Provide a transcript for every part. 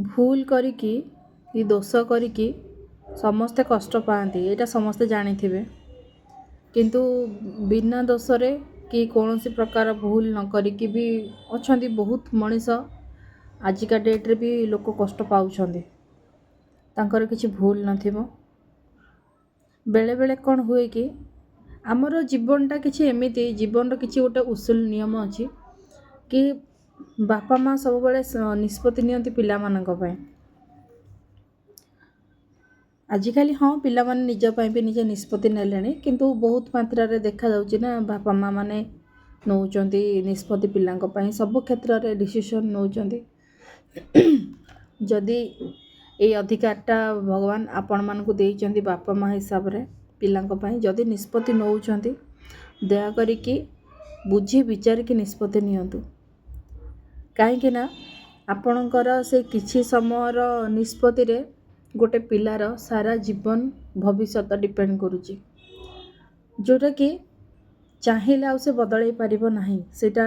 ଭୁଲ କରିକି କି ଦୋଷ କରିକି ସମସ୍ତେ କଷ୍ଟ ପାଆନ୍ତି, ଏଇଟା ସମସ୍ତେ ଜାଣିଥିବେ। କିନ୍ତୁ ବିନା ଦୋଷରେ କି କୌଣସି ପ୍ରକାର ଭୁଲ ନ କରିକି ବି ଅଛନ୍ତି ବହୁତ ମଣିଷ। ଆଜିକା ଡେଟ୍ରେ ବି ଲୋକ କଷ୍ଟ ପାଉଛନ୍ତି, ତାଙ୍କର କିଛି ଭୁଲ ନଥିବ। ବେଳେବେଳେ କ'ଣ ହୁଏ କି ଆମର ଜୀବନଟା କିଛି ଏମିତି, ଜୀବନର କିଛି ଗୋଟେ ଉସୁଲ ନିୟମ ଅଛି କି ବାପା ମା' ସବୁବେଳେ ନିଷ୍ପତ୍ତି ନିଅନ୍ତି ପିଲାମାନଙ୍କ ପାଇଁ। ଆଜିକାଲି ହଁ, ପିଲାମାନେ ନିଜ ପାଇଁ ବି ନିଜେ ନିଷ୍ପତ୍ତି ନେଲେଣି, କିନ୍ତୁ ବହୁତ ମାତ୍ରାରେ ଦେଖାଯାଉଛି ନା ବାପା ମା' ମାନେ ନେଉଛନ୍ତି ନିଷ୍ପତ୍ତି ପିଲାଙ୍କ ପାଇଁ, ସବୁ କ୍ଷେତ୍ରରେ ଡିସିସନ୍ ନେଉଛନ୍ତି। ଯଦି ଏଇ ଅଧିକାରଟା ଭଗବାନ ଆପଣମାନଙ୍କୁ ଦେଇଛନ୍ତି ବାପା ମା' ହିସାବରେ, ପିଲାଙ୍କ ପାଇଁ ଯଦି ନିଷ୍ପତ୍ତି ନେଉଛନ୍ତି, ଦୟା କରିକି ବୁଝି ବିଚାରିକି ନିଷ୍ପତ୍ତି ନିଅନ୍ତୁ। କାହିଁକି ନା ଆପଣଙ୍କର ସେ କିଛି ସମୟର ନିଷ୍ପତ୍ତିରେ ଗୋଟେ ପିଲାର ସାରା ଜୀବନ ଭବିଷ୍ୟତ ଡିପେଣ୍ଡ କରୁଛି, ଯେଉଁଟାକି ଚାହିଁଲେ ଆଉ ସେ ବଦଳେଇ ପାରିବ ନାହିଁ। ସେଇଟା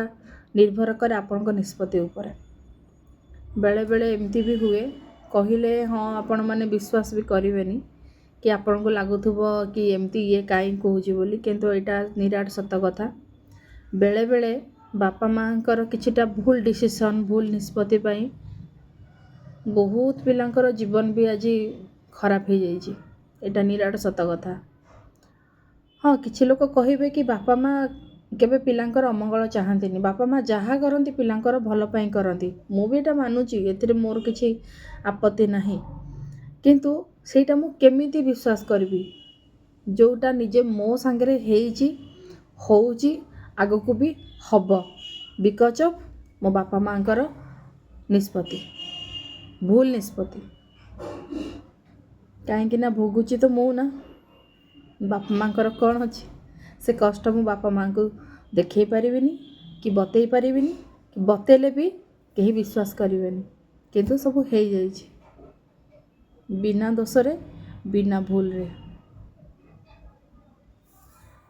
ନିର୍ଭର କରେ ଆପଣଙ୍କ ନିଷ୍ପତ୍ତି ଉପରେ। ବେଳେବେଳେ ଏମିତି ବି ହୁଏ, କହିଲେ ହଁ ଆପଣମାନେ ବିଶ୍ୱାସ ବି କରିବେନି କି ଆପଣଙ୍କୁ ଲାଗୁଥିବ କି ଏମିତି ଇଏ କାହିଁ କହୁଛି ବୋଲି, କିନ୍ତୁ ଏଇଟା ନିରାଟ ସତ କଥା। ବେଳେବେଳେ ବାପା ମାଆଙ୍କର କିଛିଟା ଭୁଲ ଡିସିସନ୍, ଭୁଲ ନିଷ୍ପତ୍ତି ପାଇଁ ବହୁତ ପିଲାଙ୍କର ଜୀବନ ବି ଆଜି ଖରାପ ହେଇଯାଇଛି। ଏଇଟା ନିରାଟ ସତ କଥା। ହଁ, କିଛି ଲୋକ କହିବେ କି ବାପା ମା' କେବେ ପିଲାଙ୍କର ଅମଙ୍ଗଳ ଚାହାନ୍ତିନି, ବାପା ମା' ଯାହା କରନ୍ତି ପିଲାଙ୍କର ଭଲ ପାଇଁ କରନ୍ତି। ମୁଁ ବି ଏଇଟା ମାନୁଛି, ଏଥିରେ ମୋର କିଛି ଆପତ୍ତି ନାହିଁ। କିନ୍ତୁ ସେଇଟା ମୁଁ କେମିତି ବିଶ୍ୱାସ କରିବି, ଯେଉଁଟା ନିଜେ ମୋ ସାଙ୍ଗରେ ହେଇଛି, ହେଉଛି, ଆଗକୁ ବି ହେବ, because of ମୋ ବାପା ମାଆଙ୍କର ନିଷ୍ପତ୍ତି, ଭୁଲ ନିଷ୍ପତ୍ତି। କାହିଁକି ନା ଭୋଗୁଛି ତ ମୁଁ ନା, ବାପା ମାଆଙ୍କର କ'ଣ ଅଛି? ସେ କଷ୍ଟ ମୁଁ ବାପା ମାଆଙ୍କୁ ଦେଖେଇ ପାରିବିନି କି ବତେଇ ପାରିବିନି, କି ବତେଇଲେ ବି କେହି ବିଶ୍ୱାସ କରିବେନି। କିନ୍ତୁ ସବୁ ହେଇଯାଇଛି ବିନା ଦୋଷରେ, ବିନା ଭୁଲରେ।